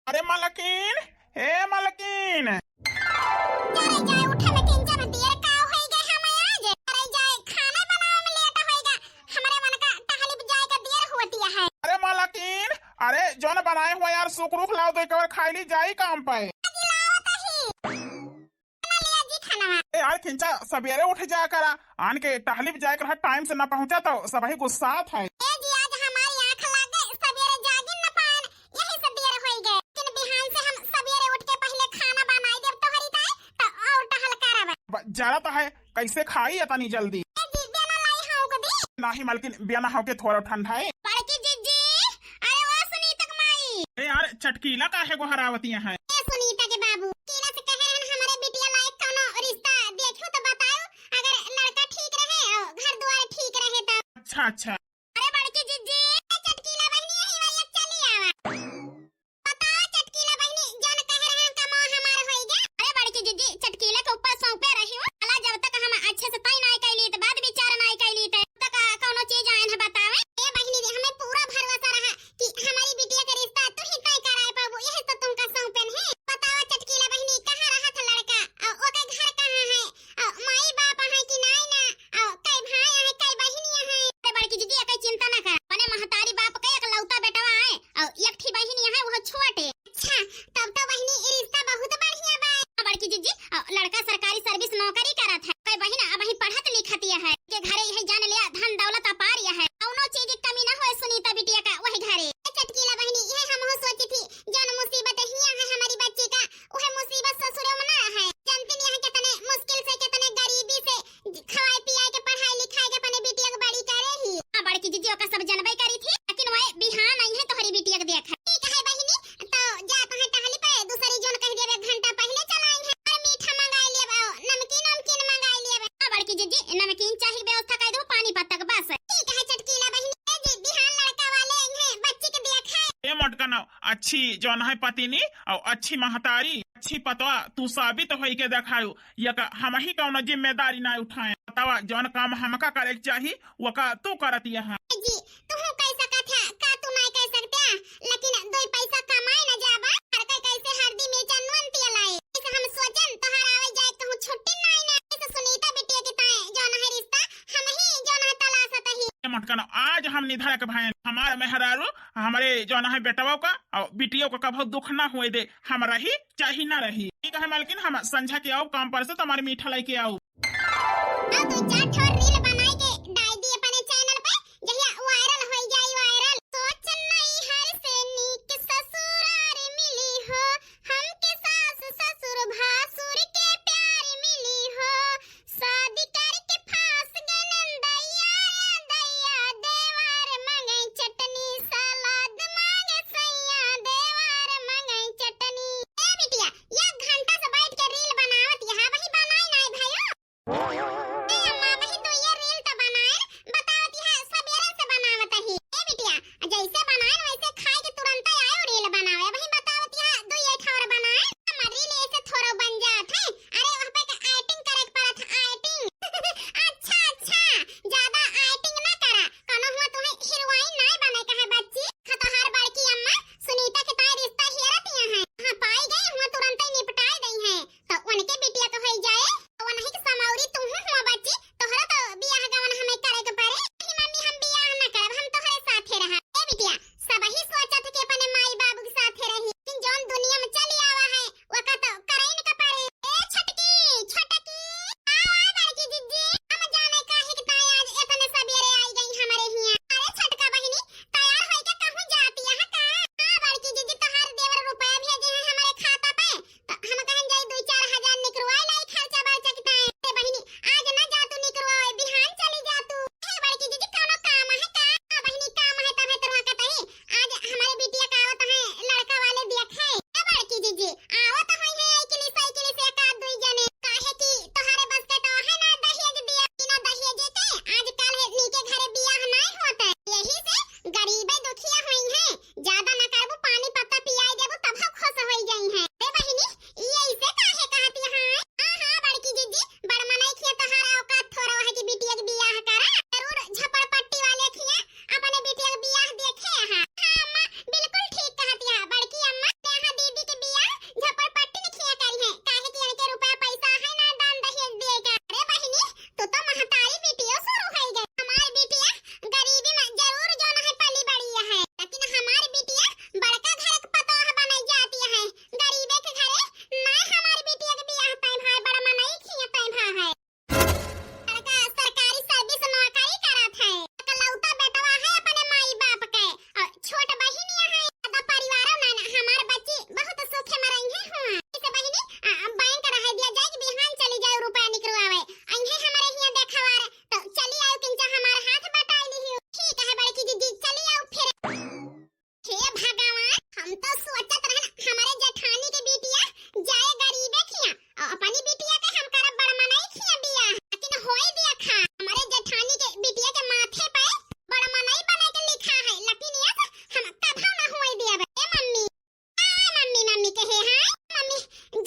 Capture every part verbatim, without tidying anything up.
अरे मलकिन, ए मलकिन। अरे जाए उठे में किंचा में देर का होई गए हम आज। अरे जाए खाना बनावे में लेट होई गए। हमरे मन का टहली जाए का देर होती है। अरे मलकिन, अरे जौन बनाए हुआ यार, सुख रुख लाओ तो एक बार खाई ली जाई काम पे। अजी लाओ तो ही। ना लिया जी खाना। ए यार खिंचा, सवेरे उठ जाया करा, आन के टहली पे जाए कर टाइम से ना पहुंचा तो सबही गुस्सात है। ए जी, आज हमारी आँख लाग गई, सवेरे जागिन न पाएन, यही से देर होई गए। लेकिन बिहान से हम सवेरे उठ के पहले खाना बनाई देब तोहरी ताई, तो और टहल करब। ब-, जरा तो है, कैसे खाई इतनी जल्दी? ए जी, बेना लाई हूँ कदी। नाही मलकिन, बेना हूँ के थोड़ा ठंडा है। बड़की जिज्जी, अरे ओ सुनीता के माई। ए यार, चटकीला काहे गोहरावती है? ए सुनीता के बाबू, कीला से कहे रहन हमरे बिटिया लायक कौनो रिश्ता देखो तो बताओ, अगर लड़का ठीक रहे और घर द्वार ठीक रहे तो। अच्छा, अच्छा। अरे बड़की जिज्जी, ए चटकीला बहिनी, यही वही चली आवा। बताओ चटकीला बहिनी, जौन कह रहे हैं कमवा हमार होई गया। अरे बड़की जिज्जी, चटकीला के ऊपर सौंपे रही हूँ। अला जब तक हम अच्छे से तय नाई कैली, तो बात विचार नाई कैली, तो तब तक कौनो चीज आयन है बतावे। ए बहिनी रे, हमें पूरा भरोसा रहा कि हमारी बिटिया के रिश्ता तू ही तय कराए पाबू, यही तो तुमका सौंपन है। बताओ चटकीला बहिनी, कहाँ रहा था लड़का और ओके घर कहाँ है और माई बाप है कि नाई ना और कई भाई है, कई बहिनिया है। अरे बड़की जिज्जी, कई चिंता ना कर, अपने महतारी बाप के एकलौता बेटवा है और एक ठी बहिनिया है, वो छोटे। अच्छा, तब तो बहिनी ई रिश्ता बहुत बढ़िया बा। हाँ बड़की जिज्जी, अ, लड़का सरकारी सर्विस नौकरी करत है। कई बहिन अबही पढ़त लिखत है। के घरे यही जान लिया धन दौलत अपार है। कौनो चीज की कमी ना होए सुनीता बिटिया का वही घरे। ए चटकीला बहिनी, यह हमहू सोची थी, जौन मुसीबत हिया है हमारी बच्ची का, वह मुसीबत ससुरों में ना है। जानती नहीं है कितने मुश्किल से, कितने गरीबी से खवाए पियाए के, पढ़ाई लिखाए के अपने बिटिया के बड़ी करे ही। हाँ बड़की जिज्जी, ओका सब जनबे करी थी, लेकिन वह बिहान आई है तोहरी बिटिया के देख। ठीक है बहिनी, तो जा तो है टहली पे, दूसरी जौन कह दिया एक घंटा पहले चलाई है, और मीठा मंगाई लेब, और नमकीन वमकीन मंगाई लेब। हाँ बड़की जिज्जी, नमकीन चाही व्यवस्था कर दो, पानी पत्ता के बस। ठीक है चटकीला बहिनी, ए जी, बिहान लड़का वाले आई हैं, बच्ची के देख है। ए मोटकनो, अच्छी जौन है पतिनी और अच्छी महतारी, अच्छी पतवा तू साबित होई के देखायु। यका हमही कौनो जिम्मेदारी ना उठाए। बतावा, जौन काम हमका करे के चाही, वका तू करत यहाँ। जी, तुहू कह सकत है, का तू नाई कह सकते? लेकिन दो पैसा कमाए न जाबा, हर कोई कैसे हरदी में चनुअन तिया लाई। इसे हम सोचन, तोहर आवे जाए कहूँ छुट्टी नाई ना। इसे सुनीता बिटिया के ताए, जौन है रिश्ता, हमही जौन है तलाशत ही। ए मोटकनो, आज हम निधड़क भयन, हमार मेहरारू, हमारे जौन है बेटवा का और बिटियों का कभो दुख ना होए दे, हम रही चाही ना रही। ठीक है मालकिन, हम संझा के आओ काम पर से तुम्हारे मीठा लेके आओ। अब दो चार ठो reel बनाई के डाल दी अपने channel पे, जहिया viral होई जाई viral। सोच नैहर से नीक ससुरार मिली हो, हमके सास ससुर भासुर के प्यार मिली हो। शादी करके फांस गए नंदैया रे दैया, देवार मंगई चटनी, सलाद मांगे सैया, देवार मंगई चटनी। ए बिटिया, एक घंटा से बैठ के reel बनावत यहाँ, वही बनाई नाई भाइयों। ए अम्मा, वही कहे, हाँ मम्मी,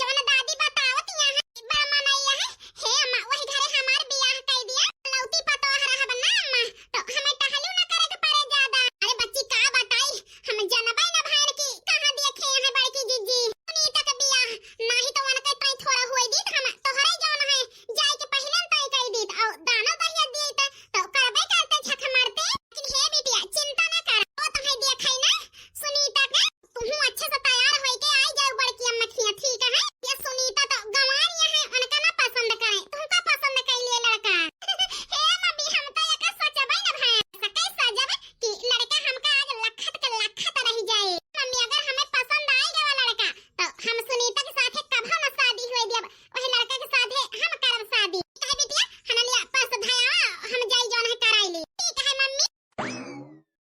जवन दादी बतावत यहाँ बड़ा मनैया है। हे अम्मा, वही घरे हमार बियाह कई दिया, लौती पतोह रहब ना अम्मा, तो हमें टहलू न करे के पड़े ज्यादा। अरे बच्ची, का बताई, हम जनबै न भैन की कहाँ देखे हैं बड़की जीजी। सुनीता के बियाह, नाही तो उनके तई थोड़ा होई दीत, हम तोहरे जौन है जाए के पहिले न तय कई दीत, और दानो दहिया दीत, तो करबे करते झक मारते। लेकिन हे बिटिया, चिंता न कर, वो तो है देखे ना सुनीता के, तुहू अच्छे से तैयार होई के आई जाओ बड़की अम्मा खिया, ठीक है? ये सुनीता तो गंवार यहाँ है, उनका ना पसंद करे, तुमका पसंद कर लिए लड़का। हे मम्मी, हम तो एकर सोचबे न भैन, सके सजब कि लड़का हमका आज लखत के लखत रह जाए। मम्मी, अगर हमें पसंद आए गवा लड़का, तो हम सुनीता के साथे कभो न शादी होए दियब, वही लड़का के साथे हम करब शादी। कहे बिटिया, हनलिया पर्स धयावा, हम जाई जौन है कराई ली। ठीक है मम्मी।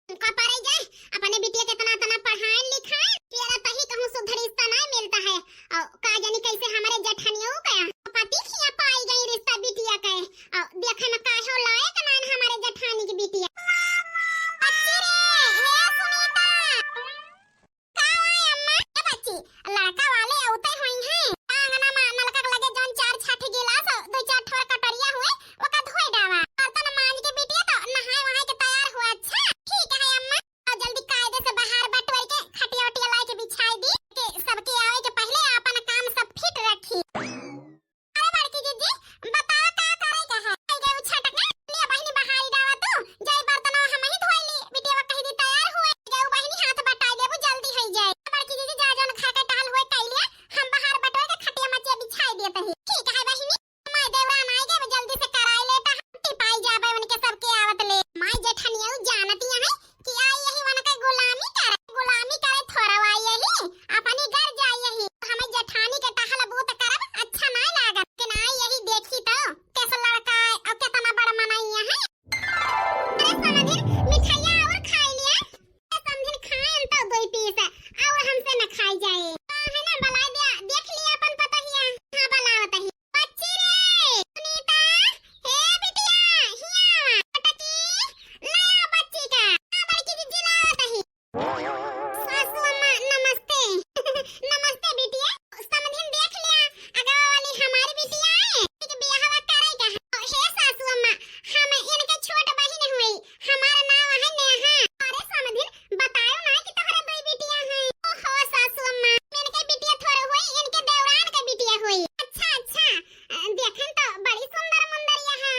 का परे जाए, अपने बिटिया के तना तना पढ़ाएन लिखाएन, पियरा तही कहूँ शुद्ध रिश्ता नहीं मिलता है। और का जानी कैसे हमारे जेठनियो के पति खिया पाई गई रिश्ता बिटिया के। और देखे में काहो लायक नान हमारे जेठानी की बिटिया। बच्ची रे, हे सुनीता। का हुआ अम्मा? ए बच्ची, लड़का वाले औते होई हैं। आंगना में नलका के लगे जौन चार छाठी गिलास, दो चार ठोर कटोरिया हुए, ओका धोई डावा। बर्तन मांज के बिटिया तो नहाए वहाए के तैयार हुआ। अच्छा, ठीक है अम्मा। और जल्दी कायदे से बहार बटोर के खटिया उटिया लाई के बिछाई दी कि सबके आवे के पहले अपन काम सब फिट रखी। अरे बड़की जीजी, बताओ का करे के है? आई गई उछटक के, लिया बहिनी बहारी डावा तू, जाई बर्तनवा हम ही धोई ली, बिटिया कह दी तैयार हुए, गऊ बहिनी हाथ बटाई देबू, जल्दी है जाए। बड़की जीजी जा जौन खा के टहल हुए कई लिया, हम बहार बटोर के खटिया मचिया बिछाई देत ही। ठीक है बहिनी, माई देवरान आई गए, जल्दी से कराई लेता, हम टिपाई जाबे उनके सबके आवत ले। माई जेठनिया जानती है कि आई यही वनके गुलामी करे, गुलामी करे थोड़ा आई यही, अपनी घर जाई यही। हमें जेठानी के टहल बूत करब अच्छा नाय लागत, लेकिन आई यही देखी तो कैसा लड़का है और कितना बड़ा मनैया है। अरे समधिन, मिठाइया और खाई लिया। अरे समधिन, खाएन तो दो पीस और हमसे न खाई जाए। हाँ, है ना, बलाई दिया, देख लिया अपन पतोहिया। हाँ, बलावत ही। बच्ची रे, सुनीता, हे बिटिया, हिया आवा। पटकी, ले आ बच्ची का। हाँ, बड़की जीजी लावत ही। सासू अम्मा, नमस्ते। नमस्ते बिटिया। समधिन देख लिया, अगवा वाली हमारी बिटिया है, एक बियाहवा करे का है। हे सासू अम्मा, हम इनके छोट बहिन हुई, हमारा नाम है नेहा। अरे समधिन, बतायो ना कि तोहरे दुई बिटिया हैं। ओहो सासू अम्मा, इनके बिटिया थोड़े हुई, इनके देवरान के बिटिया हुई। अच्छा, अच्छा, अ, देखन तो बड़ी सुंदर मुंदरिया है।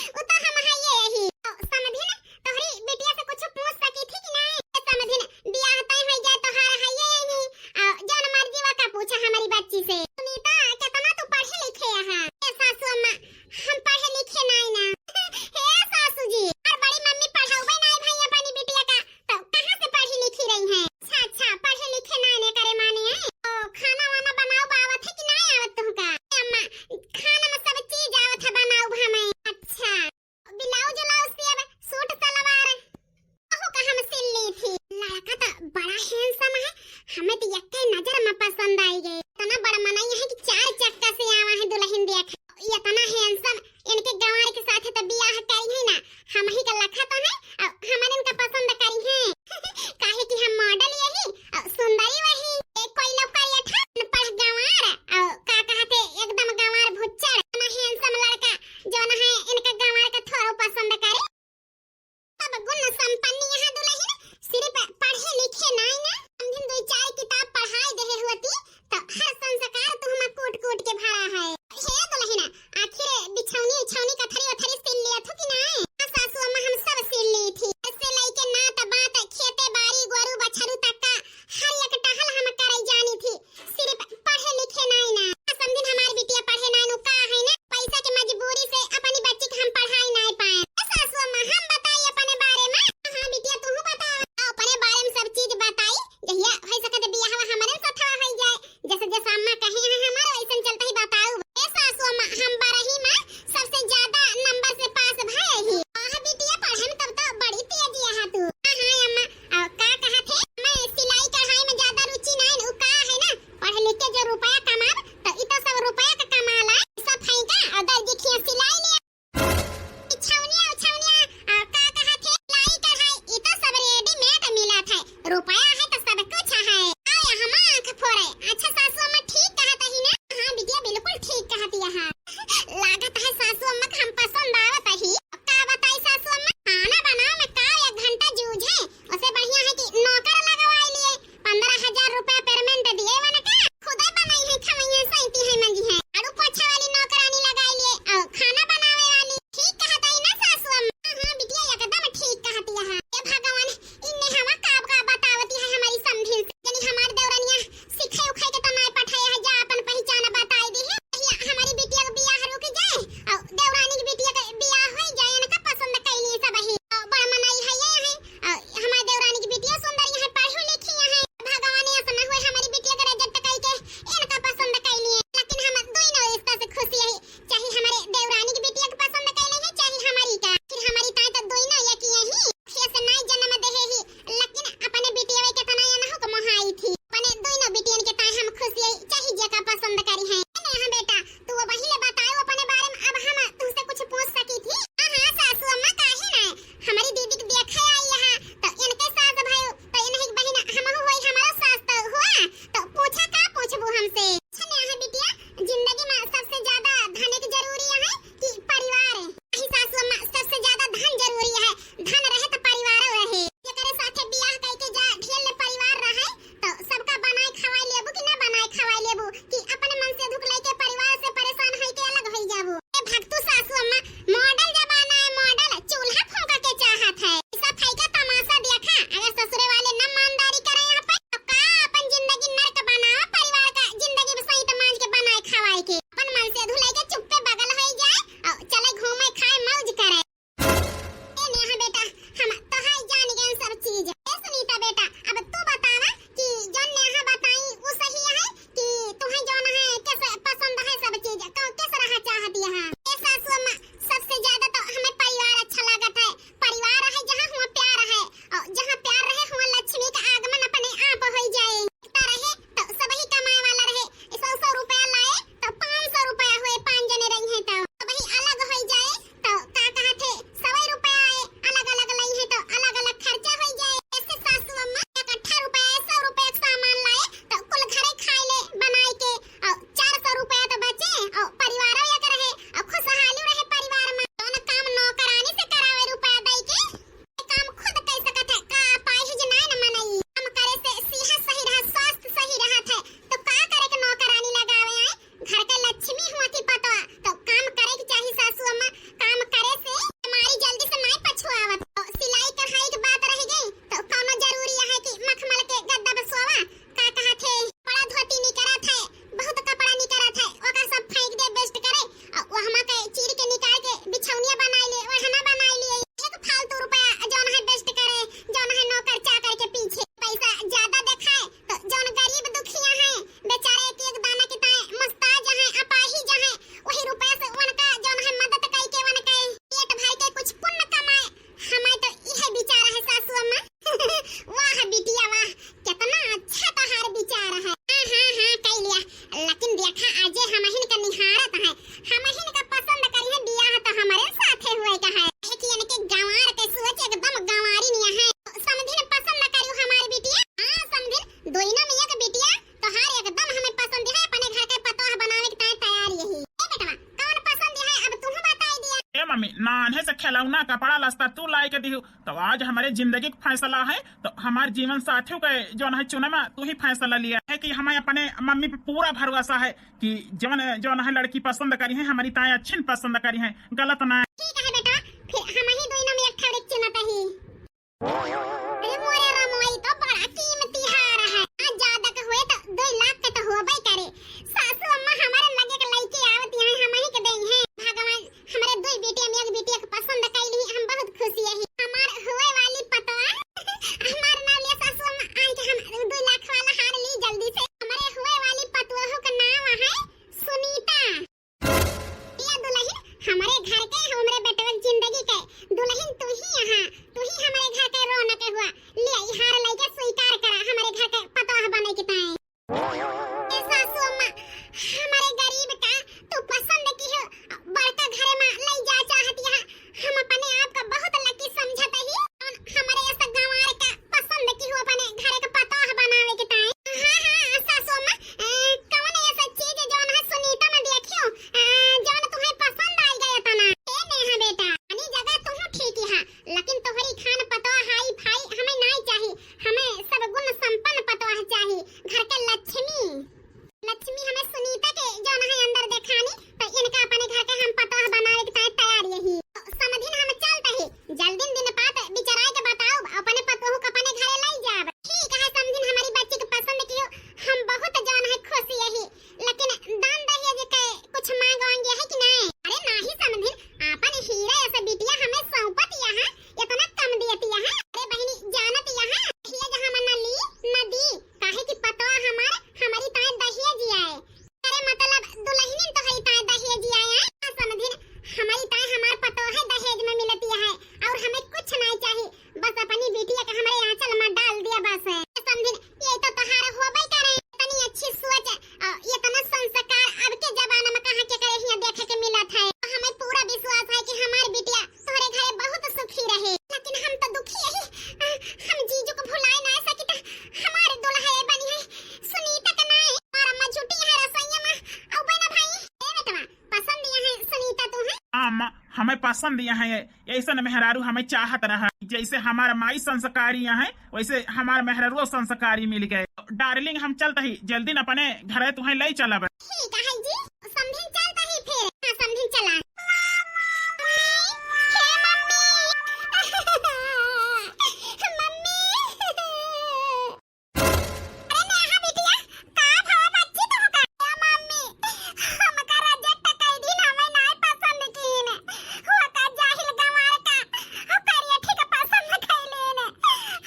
उ तो हम है ये यही। ओ, समधिन, तोहरी बिटिया से कुछ पूछ सकी थी कि नहीं? ए समधिन, बियाह तय हो जाए तोहार है ये यही। आ, जौन मर्जी वा का पूछा हमारी बच्ची से। सुनीता, कितना तू पढ़े लिखे यहाँ? ए सासू अम्मा, हम पढ़े लिखे नाई ना। हे सासू जी, और बड़ी मम्मी पढ़ाउबे नाई भाई अपनी बिटिया का, तो कहाँ से पढ़ी लिखी रही हैं? अच्छा, अच्छा, पढ़े लिखे नाई ने करे माने हैं। ओ, खाना वाना बनाउब आवत है कि नाई आवत तुमका? अम्मा, खाना में सब चीज आवत है बनाउब हमें। अच्छा, ब्लाउज उलाउज सियब, सूट सलवार, ओहू का हम सिल ली थी। लड़का तो बड़ा handsome है, हमें तो यक्के नजर में पसंद आई गए। इतना बड़ा मनई है कि चार चक्का से आवा है दुल्हन देख। इतना handsome, इनके गंवार के साथ तो बियाह करी है ना, हम ही का लखा तो है, और हमन इनका पसंद करी है। काहे कि हम model यही, और सुंदरी वही। एक कोई लोग करिया था, अनपढ़ गंवार, और का कहते एकदम गंवार भुच्चड़, इतना handsome लड़का, जौन है इनका गंवार का थोड़ो पसंद करे। सब गुण संपन्न यहाँ दुल्हन, सिर्फ पढ़े लिखे नाई ना, समधिन दुई चार किताब पढ़ाई देहे होती, तो हर जैसे खिलौना, कपड़ा, लत्ता तू लाई के दिहू, तो आज हमरे जिंदगी क फैसला है, तो हमार जीवन साथियों के जौन है चुने में तू ही फैसला लिया है कि हमें अपने मम्मी पे पूरा भरोसा है कि जौन, जौन है लड़की पसंद करी है, हमारी ताई अच्छी पसंद करी है, गलत ना। ठीक है बेटा, फिर हम ही दोनों में एक ठा चुनत ही। अरे मोरे रामो, ई तो बड़ा कीमती हार है। आ ज्यादा के हुए तो दो लाख के तो होबे करे। सासू अम्मा हमारे लगे के लइके आवत यहाँ हम ही के देई हैं। भगवान हमरे दुई बिटिया में एक बिटिया के पसंद कइली, हम बहुत खुशी है। हमार हुए वाली पतोह, हमार नाम लिया सासू अम्मा, आई के हम दुई लाख वाला हार ली जल्दी से। हमरे हुए वाली पतोह के नाम है सुनीता। ए दुलहिन, हमरे घर के, हमरे बेटवा के जिंदगी के दुलहिन तू ही यहाँ, तू ही हमरे घर के रौनक हुआ। ले, ई हार लइके स्वीकार करा हमरे घर के पतोह बने के ताई। ए सासू अम्मा, हमरे गरीब का तू पसंद की हो, बड़का घर में लई जा चाहत यहाँ। हम अपने आप का बहुत लकी समझत ही। हमरे ऐसा गंवार का पसंद की हो अपने घर के पतोह बनावे के ताई। हाँ, हाँ, सासू अम्मा, ए, कौन ऐसा चीज जौन है सुनीता में देखियो, ए, जौन तुम्हें पसंद आई गया तना? ए नेहा बेटा, अनी जगह तुम ठीक है, लेकिन तोहरी खान पतोह हाई फाई हमें नाई चाही, हमें सब गुण संपन्न पतोह चाही, घर के लक्ष्मी। लक्ष्मी हमें सुनीता के जौन है अंदर देखानी, तो इनका अपने घर के हम पतोह बनावे के ताई तैयार यही। तो समधिन हम चलत ही, जल्दी दिन पात बिचराए के बताओ, अपने पतोह को अपने घरे लाई जाब। ठीक है समधिन, हमारी बच्ची के पसंद कियो, हम बहुत जौन है खुश यही, लेकिन दान दहेज के कुछ मांग वांग है कि नहीं? अरे नाही समधिन, आपन हीरा ऐसा बिटिया हमें सौंपत यहाँ, इतना कम दियत यहाँ। अरे बहिनी जानत यहाँ, दहेज हम न ली न दी, काहे कि पतोह हमार, हमारी ताई दहेज आए। अरे मतलब दुलहिनिन तो हई ताई दहेज आए हैं। हाँ समधिन, हमारी ताई हमार पतोह है दहेज में मिलती है और हमें कुछ नहीं चाहिए, बस अपनी बिटिया के हमरे आंचल में डाल दिया बस। समधिन, ये तो तोहार होबे करे, इतनी अच्छी सोच, अ, इतना संस्कार अब के जमाना में कहाँ के करे हियाँ देखे के मिलत है। हमें पूरा विश्वास है कि हमार बिटिया तोहरे घरे बहुत सुखी रहे, लेकिन हम तो दुखी यही, अ, हम जीजू को भुलाए ना सकित, हमार दुल्हा ये बनी है सुनीता के नाई, और अम्मा झूठी है रसोईया में, औ बना भाई, ए बेटवा, पसंद यहाँ है सुनीता तू है? हाँ अम्मा, हमें पसंद यहाँ है, ऐसन मेहरारू हमें चाहत रहा। जैसे हमार माई संस्कारी यहाँ है, वैसे हमार मेहरारू संस्कारी मिल गए। डार्लिंग, हम चलत ही, जल्दी न अपने घरे तुहें ले चलब। ठीक है जी, समधिन चलत ही फिर। हाँ, समधिन चला। हे मम्मी, मम्मी। अरे नेहा बिटिया, का भवा बच्ची तोहका? ए मम्मी, हमका reject कई दीन, हमें नाय पसंद कीन। हुआ का जाहिल गंवार का, हो करिया ठीक पसंद कई लेन।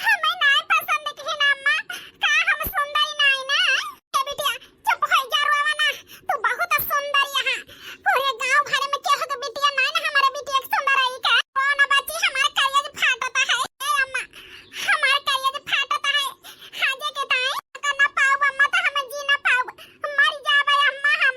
हमें नाय पसंद कीन अम्मा, का हम सुंदरी नाय ना? ए बिटिया, चुप हो जा, रोवा ना। तू बहुत सुंदर यहाँ। पूरे गांव भर में केहू के बिटिया नाय ना हमारे बिटिया के सुंदर आई का। कौन बच्ची हमार करेज फाटता है। ए अम्मा, हमार करेज फाटता है। हाजे के ताई, का ना पाउब अम्मा तो हम जी ना पाउब। मर जाबे अम्मा हम।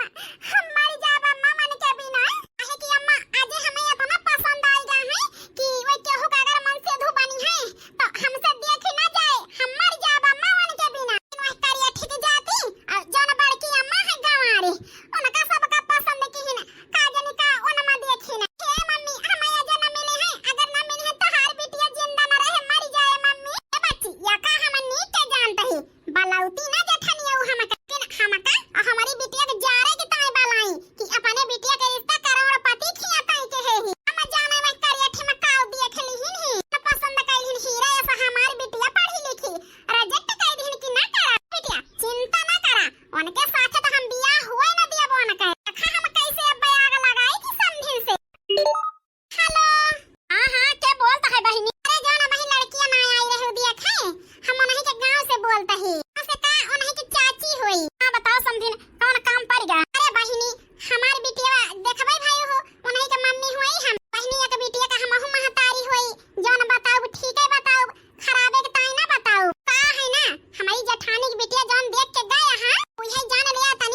हम मर जाबे अम्मा मन के बिना। काहे कि अम्मा, आज हमें इतना पसंद आई गया है कि वो केहू का अगर मन से धू बनी है, तो हमसे देख ना जाए, हम मर जाब अम्मा उनके बिना। वह करिया ठीक जाती, और जौन बड़की अम्मा है गंवारी, उनका सबका पसंद की ही ना, का जनी का उनमा देखी ना। हे मम्मी, हमें ये जन मिले हैं, अगर ना मिले हैं तो हार बिटिया जिंदा ना रहे, मर जाए मम्मी। ए बच्ची, या का हम नीक के जानत ही, बलौती ना जठनिया उ हमका, लेकिन हमका और हमारी बिटिया के जारे के ताई बलाई कि अपने बिटिया के रिश्ता करोड़पति खिया ताई के है ही। हम जाने में करिया ठिमकाओ देख लिहिन ही, न पसंद कैलिन हीरा ऐसा हमारी बिटिया पढ़ी लिखी, reject कर दिहिन कि ना करा बिटिया, चिंता ना करा, उनके साथ तो हम बियाह हुए न दिया वो न कहे। देखा हम कैसे अब आग लगाई कि समझिन से। हेलो। हाँ, हाँ, के बोलत है बहिनी? अरे, जौन अबही लड़किया ना आई रहे, उ देखे, हम उन्हीं के गांव से बोलत ही। गांव से का, उन्हीं की चाची होई। हाँ, बताओ समधिन, कौन काम पड़ गया? अरे बहिनी, हमार बिटिया देखबे भाई हो, उन्हीं के मम्मी होई हम। बहिनी, एक बिटिया का हमहू महतारी होई, जौन बताउब, ठीक है बताउब, खराबे के ताई ना बताउब। का है ना, हमारी जेठानी की बिटिया जौन देख के गए हैं, उहे जान लिया था।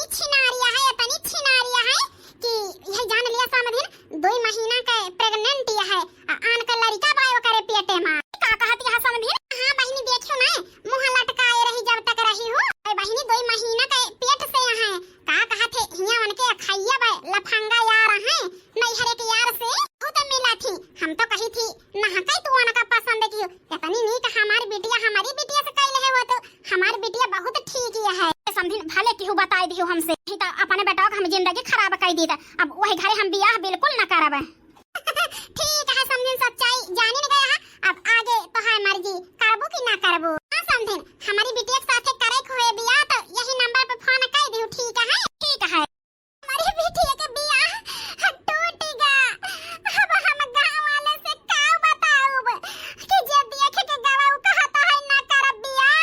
बताई दियो हमसे, नहीं तो अपने बेटवा का हम जिंदगी खराब कइ दीत। अब वही घरे हम बियाह बिल्कुल न करब। ठीक है समधिन, सच्चाई जानिन गया है, अब आगे तोहार मर्जी, करबू कि ना करबू। हाँ समधिन, हमारी बिटिया के साथे करे के होए बियाह तो यही नंबर पे फोन कइ दियो, ठीक है? ठीक है। हमारी बिटिया के बियाह टूट गा। अब हम गाँव वाले से का बताउब कि जे देख के गवा उ कहत है ना करब बियाह।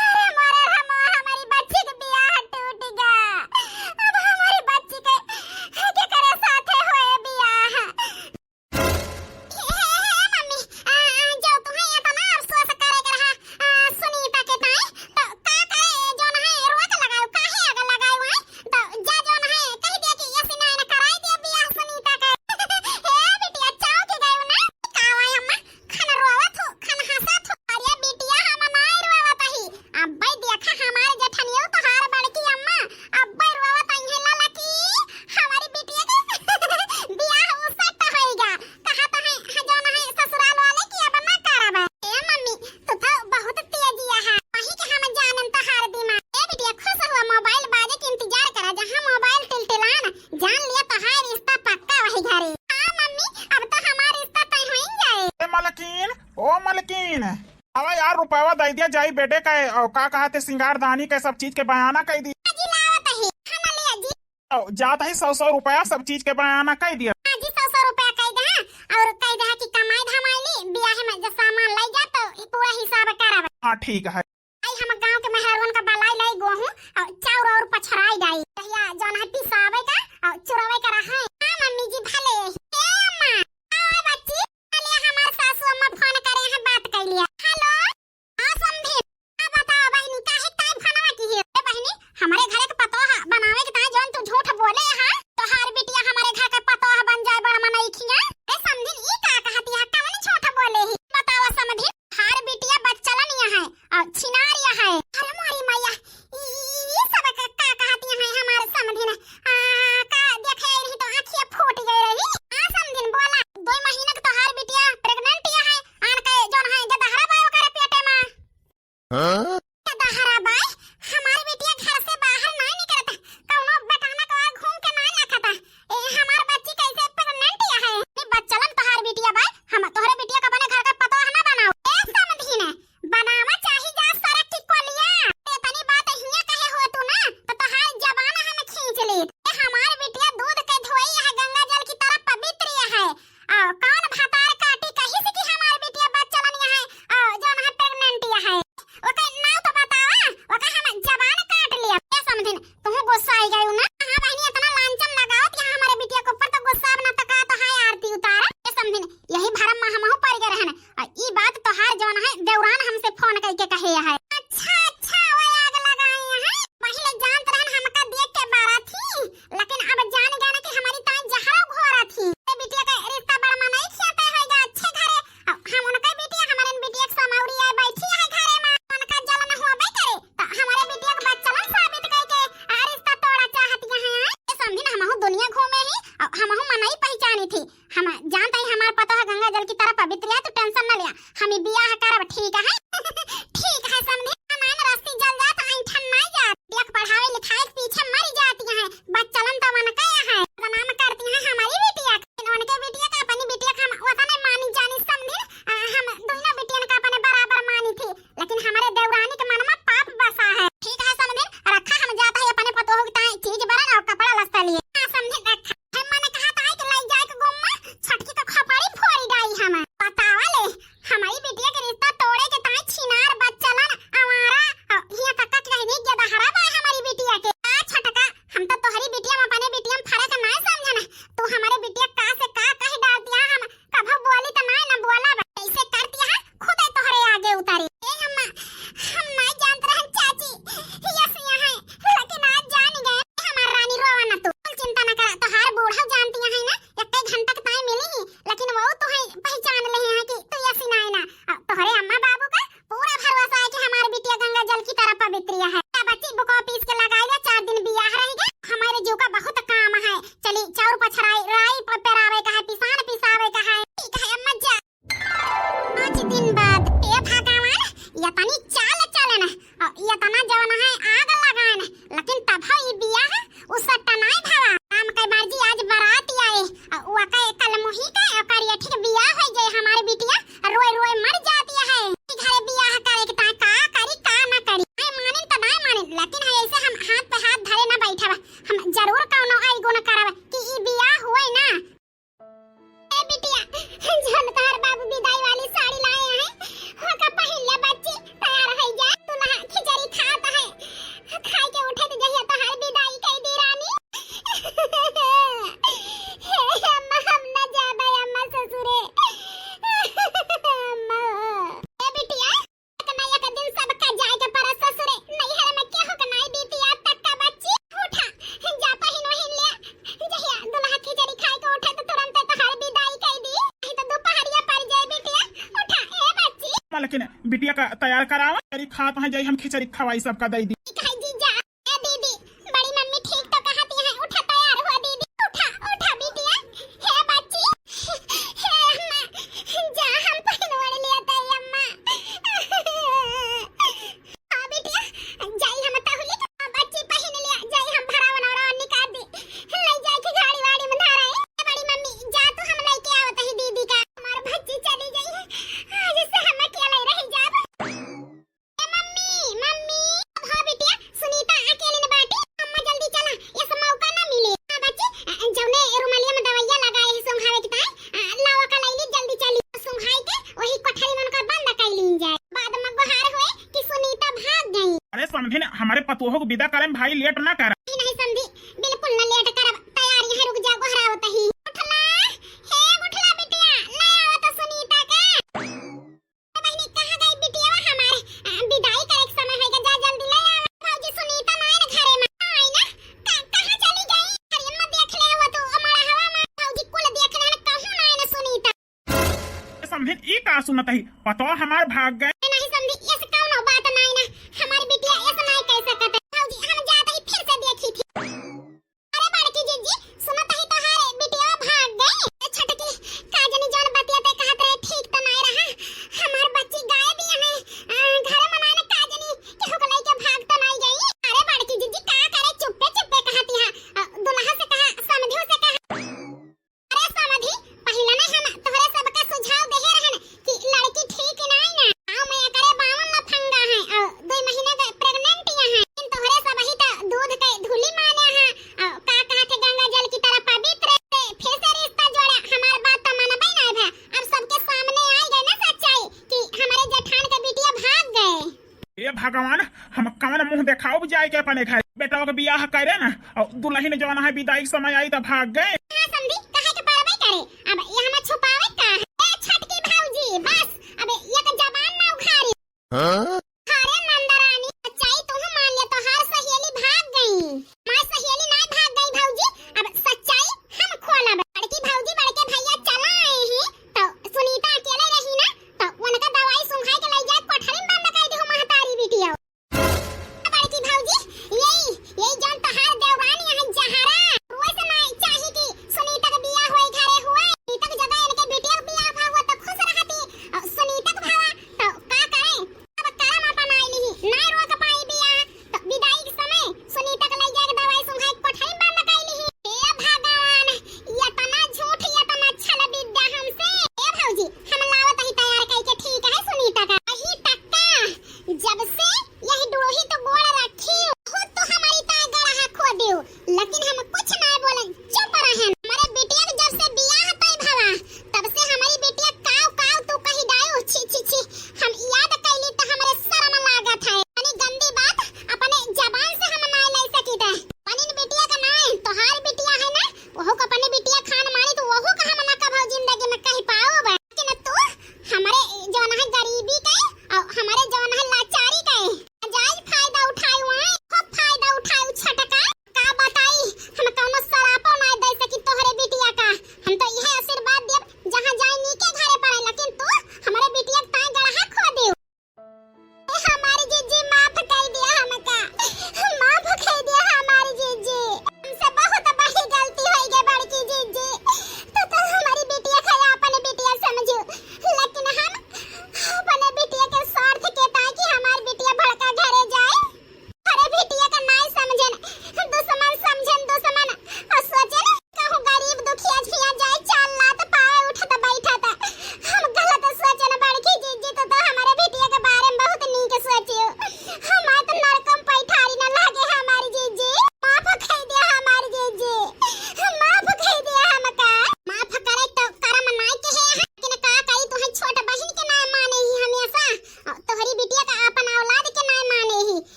अरे मोरे रामो, हमारी बच्ची के बियाह टूट गा। अब हमारी बच्ची के केकरे साथे होए बियाह? हे, हे, हे, मम्मी, आ, आ, जो तुहें इतना अफसोस करे के रहा, आ, सुनीता के ताई, तो का करे, जो न है, रोक लगाओ, काहे आग लगाओ है? तो जा, जो न है, कह दिया कि ये सिनाइन कराई दिया बियाह सुनीता के। हे बिटिया, चौंक गयो ना? का हुआ अम्मा? खन रोवत हो, खन हंसत हो। अरे बिटिया, हम नाय रोवत ही। अब्बे देखा हमार जेठनियो तोहार बड़की अम्मा, अब्बे रोवत अइहे ललकी, हमारी बिटिया के बियाह उ set होइगा। कहत है, ह, जौन है ससुराल वाले कि अब ना करब। ए मम्मी, तू तो बहुत तेजिया है, वही के हम जानन तोहार दिमाग। ए बिटिया, खुश हुआ, मोबाइल बाजे के इंतजार करा, जहाँ मोबाइल टिलटिलान, जान लिया तोहार रिश्ता पक्का वही घरे। हाँ मम्मी, अब तो हमार रिश्ता तय हो ही जाए। ए मलकिन, ओ मलकिन, आवा यार, रुपयावा दइ दिया जाई बेटे का, अ, का कहते, सिंगारदानी के सब चीज के बयाना कइ दी। हाँ जी, लावत ही। हाँ, ना लिया जी। अ, जात ही सौ सौ रुपया सब चीज के बयाना कइ दिया। हाँ जी, सौ सौ रुपया कइ दे, और कइ दे कि कमाई धमाई ली, बियाह में जो सामान लइ जा तो ई पूरा हिसाब करब। हाँ, ठीक है। आई हम गाँव के मेहरारुअन का बलाई लाई गोहूँ और चाउर और पछराई जाई। कहिया जौन है पिसावे का और चुरावे का रहे। हाँ मम्मी जी भले। ए अम्मा, आओ बच्ची, चलिए हमार सासू अम्मा फोन करे हैं, बात कर लिया। हेलो, हाँ समधी, का बताओ बहिनी, काहे टाइम फोनवा की है? ए बहिनी, हमारे घर के पतोह बनावे के ताई जौन तू झूठ बोले है, तोहार बिटिया हमारे घर के पतोह बन जाए बड़ मनई खिया। ए समधिन, ई का कहती है, कौन झूठ बोले ही? बताओ समधिन, हार बिटिया बच्चलन यहाँ है और छिनार यहाँ है। अरे मोरी मैया, ई, ई, ई सब का, का कहती हैं हमार समधिन? आ, का देखे नहीं तो आँखिया फूट गई रही। हाँ समधिन बोला, दो महीना के तोहार बिटिया pregnant यहाँ है, आन के जौन है गदहरा बाय ओकरे पेटे में। हाँ? गदहरा बाय, हमार बिटिया घर से बाहर नहीं निकलता, कौनो बेटाना को और घूम के नहीं रखता। ए, हमार बच्ची कैसे pregnant है? नहीं बच्चलन तोहार बिटिया बाय, हम तोहरे बिटिया का अपने घर का पतोह ना बनाओ। ए समधिन, बनावा चाही जा सड़क की कोलिया। ए, तनी बात हियां कहे हो तू ना, तो तोहार जबान हम खींच ली। ए, हमार बिटिया दूध के धोई है, गंगा जल की तरह पवित्र है। आ, कौन भतार काटी कहिस कि हमार बिटिया बच्चलन यहाँ है, आ, जौन है pregnant यहाँ है। ओके नाव तो बतावा, ओके हम जबान काट लिया। ए समधिन, तुहू गुस्सा आई गयू ना? हाँ बहिनी, इतना लांछन लगावत यहाँ हमारे बिटिया के ऊपर तो गुस्सा अब ना तो का तो है आरती उतार। ए समधिन, यही भरम में हमहू पड़ गए रहन। आ ई बात तोहार जौन है देवरान हमसे फोन करके कहे है। अच्छा, अच्छा, वो आग लगाए हैं। पहिले जानत रहन हमका देख के बारा थी, लेकिन अब जान गए ना कि हमारी ताई जहरा घोरा थी। ए बिटिया का रिश्ता बड़ मनई खियाते होइगा अच्छे घरे। अब हम उनका बिटिया, हमारे बिटिया के समौरी आए बैठी है घरे में, उनका जलन होबे करे, तो हमारे बिटिया के बच्चलन साबित करके आ रिश्ता तोड़ा चाहत से हम हाथ पे हाथ धरे ना बैठब, हम जरूर कौनो ऐगो न करब कि ई बियाह होए ना। ए बिटिया, जौन तोहार बाबू बिदाई वाली साड़ी लाए हैं, ओका पहिन ले बच्ची, तैयार होइ जा। दुल्हा खिचड़ी खात है, खाए के उठे तो जहिया तोहार बिदाई कई दी रानी। हे अम्मा, हम ना जाबे अम्मा ससुरे। अम्मा। ए बिटिया, एक ना एक दिन सबका जाए के पड़त ससुरे। नैहर में केहू के नाई बीती आज तक का बच्ची। उठा, जा पहिन वहिन ले। जहिया दुल्हा खिचड़ी खाए के उठे तो तुरंते तोहार बिदाई कई दी। नहीं तो दुपहरिया पड़ जाए बिटिया। उठा, ए बच्ची। मालकिन, बिटिया का तैयार करावा। खिचड़ी खात हैं, जाई हम खिचड़ी खवाई सबका दई दी। ठीक है जीजा। ए दीदी, बड़ी मम्मी ठीक तो कहती है, उठा तैयार हुआ दीदी, उठा, उठा बिटिया, हे बच्ची, हे अम्मा, जा हम पहिन ओढ़ लिया ताई अम्मा। हाँ बिटिया, जाई हम तहुली, हाँ बच्ची पहिन लिया, जाई हम भरावन और निकाल दी, ले जाए के गाड़ी वाड़ी में धराई। ए बड़ी मम्मी, जा तू हम लेके आवत ही दीदी का, हमार बच्ची चली गई है, आज से हम अकेले रह जाब। ए मम्मी, मम्मी, अब हाँ बिटिया, सुनीता अकेले न बाटी, अम्मा जल्दी चला, ऐसा मौका ना मिले। हाँ बच्ची, अ, जौने रुमालिया में दवाइया लगाए है सुंघावे के ताई, अ, लावा का लैली जल्दी चली। सुंघाई के वही कोठरी में उनका बंद कर लीन जाए। बाद में गुहार हुए कि सुनीता भाग गई। अरे समधिन, हमारे पतोह को विदा करे में भाई लेट ना करा। नहीं, नहीं समधी, बिल्कुल ना लेट करब। तैयार यहाँ रुक जा, गोहरावत ही। गुठला, हे गुठला बिटिया, ले आवा तो सुनीता के। बहिनी, कहाँ गई बिटिया हमार? अ, विदाई करे के समय होइगा, जा जल्दी ले आवा। भौजी सुनीता नाय न घरे में। आई ना? का-, कहाँ चली गई? अरे अम्मा देख ले हुआ तू, ओ मड़हवा में। भौजी कुल देख ले न, कहूँ नाय न सुनीता। ए समधिन, ई का सुनत ही? पतोह हमार भाग गए। ए नहीं समधी, ऐसे कौनो बात नाय ना। हमार बिटिया ऐसे नाय कह सकत है। भौजी, हम जात ही फिर से देखी थी। अरे बड़की जीजी, सुनत ही तोहार बिटिया भाग गई। ए छोटकी, का जनी जौन बतिया ते कहत रहे ठीक त नाय रहा। हमार बच्ची गायब ही है। अ, घर में नाय ना का जनी केहू के लइके भाग त नाय गई। अरे बड़की जीजी का करे चुप्पे चुप्पे कहती है। अ, दुल्हा से कहा, समधियो से कहा। अरे समधी, पहिले नहीं हम तोहरे सबका सुझाव देहे रहन कि लड़की ठीक नाय ना। गाँव में एकरे बावन लफंगा है और दो महीने के pregnant यहाँ है। लेकिन तोहरे सब ही तो दूध के धूली माने हैं और का कहा थे गंगा जल की तरह पवित्र से फिर से रिश्ता जोड़ा। हमार बात तो मनबे नहीं भा। अब सबके सामने आ गए ना सच्चाई कि हमारे जेठान के बिटिया भाग गए। हे भगवान, हम कवन मुँह देखाउब जाए के अपने घर? बेटवा के बियाह करे ना और दुल्हन जौन है विदाई के समय आई त भाग गए। हाँ समधी, कहे के परबे करे। अब यहाँ में छुपावे का है? ए छोटकी भौजी, बस, अब एक जबान ना उघारी। हाँ? अरे नंदरानी, सच्चाई तू मान ले, तोहार सहेली भाग गई। हमार सहेली ना भाग गई भौजी, अब सच्चाई हम खोलब। बड़की भौजी, बड़के भैया चला आए हैं, तो सुनीता अकेले रही ना, तो उनका दवाई सुंघाई के ले जाए कोठरी में बंद कर दी हो महतारी बिटिया। बड़की भौजी, यही, यही जौन तोहार देवरानी है जहरा, वैसे ना चाही कि सुनीता के बियाह होए घरे हुए। सुनीता के जगह इनके बिटिया के बियाह भा हुआ तो खुश रहती। और सुनीता के भावा तो का करे? अब करा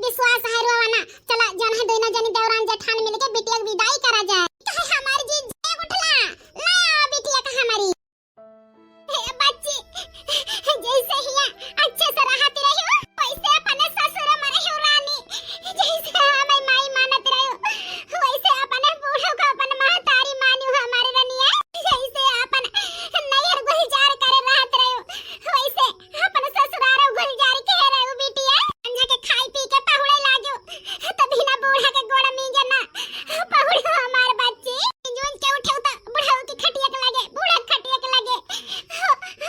विश्वास है रोवा ना। चला, जौन है दोनों जनी देवरान जेठान मिलके बिटिया के विदाई करा जाए। कहे हमारी जी, ए गुठला, ला बिटिया का हमारी। हे बच्ची, जैसे हिया अच्छे से रहत रही हो, वैसे अपने ससुर में रही हो रानी। जैसे हमें माई मानत रही हो, वैसे अपने बूढ़ो को अपन महतारी मानी हो हमारी रनिया। जैसे अपन नैहर गुलजार करे रहत रही हो, वैसे अपन ससुरारो गुलजार के रही हो बिटिया। संझा के खाई पी के पहुड़े लागो, तो बिना बूढ़ा के गोड़ मीजे ना पहुड़ो हमार बच्ची। जूझ के उठे त बुढ़ऊ की खटिया के लगे, बूढ़ा के खटिया के लगे।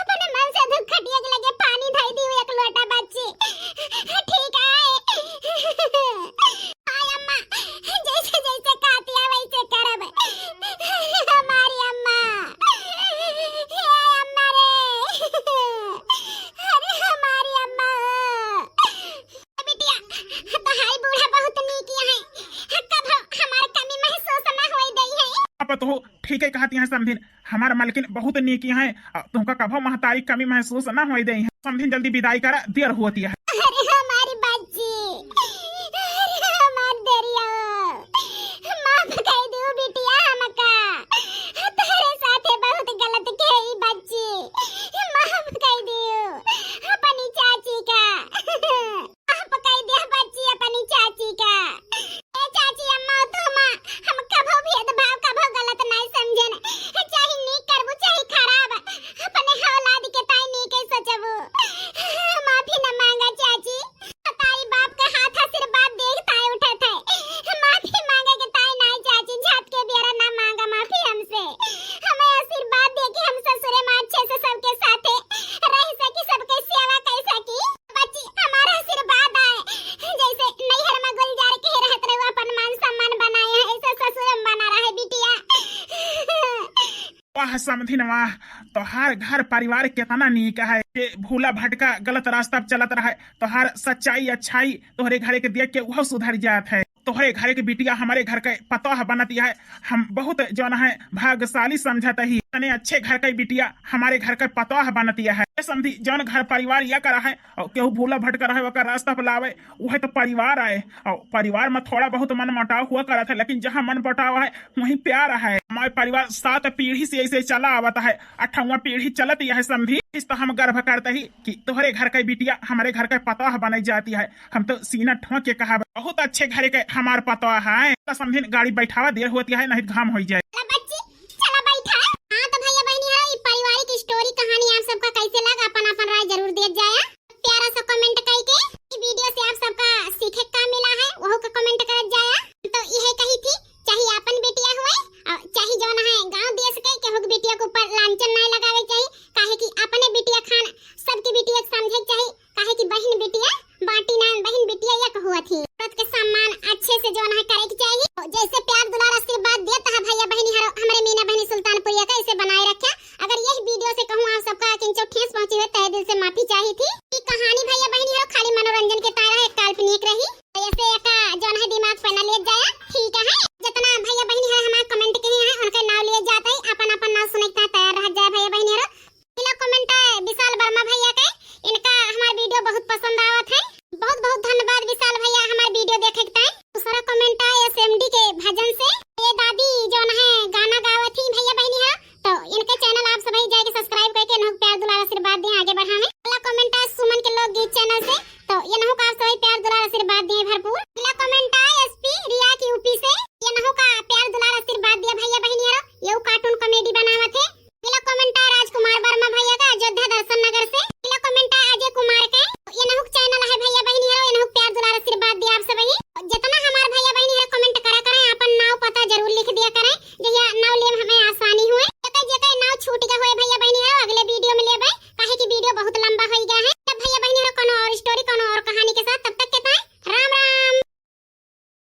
अपने मन से दुख खटिया के लगे पानी धई दी एक लोटा बच्ची। ठीक है। आय अम्मा, जैसे जैसे कहतिया वैसे करब। हमारी अम्मा, हे अम्मा रे, अरे हमारी अम्मा। बिटिया, तोहाई बूढ़ा बहुत नीक है, कभो हमार कमी महसूस ना होए दई है। आप तो ठीक है कहती हैं समधिन, हमार मलकिन बहुत नीक है, अ, तुमका कभो महतारी कमी महसूस ना होए दई है। समधिन जल्दी विदाई करा, देर होती है। अरे हमारी बच्ची, अरे हमार देरिया, माफ कर दो बिटिया हमका, तोरे साथे बहुत गलत कही बच्ची, माफ कर दो अपनी चाची का। माफ कई दे बच्ची अपनी चाची का। ए चाची अम्मा, तू अम्मा, हम कभो भेदभाव, कभो गलत नहीं समझेन। चाहे नीक करबू, चाहे खराब, अपने औलाद के ताई नीक ही सोचबू। माफी न मांगा चाची, ताई बाप के हाथ आशीर्वाद देख ताई उठत है। माफी मांगे के ताई नहीं चाची, जात के बेरा ना मांगा माफी हमसे। हमें आशीर्वाद दे के हम ससुरे में अच्छे से सबके साथे रह सकी, सबके सेवा कर सकी। बच्ची, हमारा आशीर्वाद आए, जैसे नैहर में गुलजार के रहत रहे, अपन मान सम्मान बनाए हैं, ऐसे ससुर में बना रहे बिटिया। वाह समधिन वाह, तोहार घर परिवार कितना नीक है। ये भूला भटका गलत रास्ता पे चलत रहे, तोहार सच्चाई अच्छाई तोहरे घरे के देख के वह सुधर जात है। तोहरे घरे के बिटिया हमारे घर के पतोह बनत है, हम बहुत जौन है भाग्यशाली समझत ही। तने अच्छे घर के बिटिया हमारे घर के पतोह बनत है। ए समधी, जौन घर परिवार या करा है और केहू भूला भटका रहे, ओकर रास्ता पे लावे, उहे तो परिवार आए। और परिवार में थोड़ा बहुत मन मुटाव हुआ करत है, लेकिन जहाँ मन मुटाव है, वहीं प्यार है। हमारे परिवार सात पीढ़ी से ऐसे चला आवत है, अठवा पीढ़ी चलत यह समधी। इस तो हम गर्व करते ही कि तोहरे घर के बिटिया हमारे घर के पतोह बने जाती है। हम तो सीना ठोंक के कहा, बहुत अच्छे घरे के हमार पतोह है। तो समधिन गाड़ी बैठावा, देर होती है, नहीं घाम हो जाए। चला बच्ची, चला बैठा। हाँ तो भैया बहनी हो, ई पारिवारिक story कहानी आप सबका कैसे लगा, अपन अपन राय जरूर देत जाया। प्यारा सा comment करके। ई video से आप सबका सीखे का मिला है, वहू का comment करत जाया। तो यह कही थी, चाहे अपन बिटिया हुए और चाहे जौन है गांव देश के केहू के बिटिया के ऊपर लांछन नहीं लगावे चाहिए, काहे कि अपने बिटिया खान सबके बिटिया के समझे के चाहिए, काहे कि बहिन बिटिया बाटी ना, बहिन बिटिया एक हुआ थी। औरत के सम्मान अच्छे से जौन है करे के चाहिए। जैसे प्यार दुलार आशीर्वाद देत है भैया बहनी हरो, हमरे मीना बहनी सुल्तानपुरिया का, इसे बनाए रखे। अगर यह video से कहूँ आप सबका किंचो ठेस पहुँची हो, तहे दिल से माफी चाही थी। ई कहानी भैया बहनी हरो खाली मनोरंजन के तारा है, काल्पनिक रही। तो ऐसे एका जौन है दिमाग पे ना ले जाया, ठीक है। जितना भैया बहनी है हमारे comment के हैं, उनके नाव लिए जाते ही अपन अपन नाव सुने के तैयार रह जाए भैया बहनी हरो। पहला comment है विशाल वर्मा भैया के, इनका हमार video बहुत पसंद आवत है। बहुत बहुत धन्यवाद विशाल भैया हमार video देखे के ताई। दूसरा comment है S M D के भजन से, ए दादी जौन है गाना गावत ही भैया बहनी है, तो इनके channel आप सभी जाके subscribe करके इन्हों प्यार दुलार आशीर्वाद दें, आगे बढ़ावें। अगला comment है सुमन के लोकगीत channel से, तो इन्हों का आप सभी प्यार दुलार आशीर्वाद दें भरपूर। अगला comment है S P रिया की U P से, इन्हों का प्यार दुलार आशीर्वाद दिया भैया बहनी हरो, ये cartoon comedy बनावत है। अगला comment है राजकुमार वर्मा भैया का, अयोध्या दर्शन नगर से। अगला comment है अजय कुमार के, इन्हों channel है भैया बहनी हरो, इन्हों प्यार दुलार आशीर्वाद दिया आप सभी। जितना हमार भैया बहनी हरो comment करा करें, अपन नाव पता जरूर लिख दिया करें, जहिया नाव लेम हमें आसानी हुए। जेकर जेकर नाव छूट गया हुए भैया बहनी हरो, अगले video में लेबे।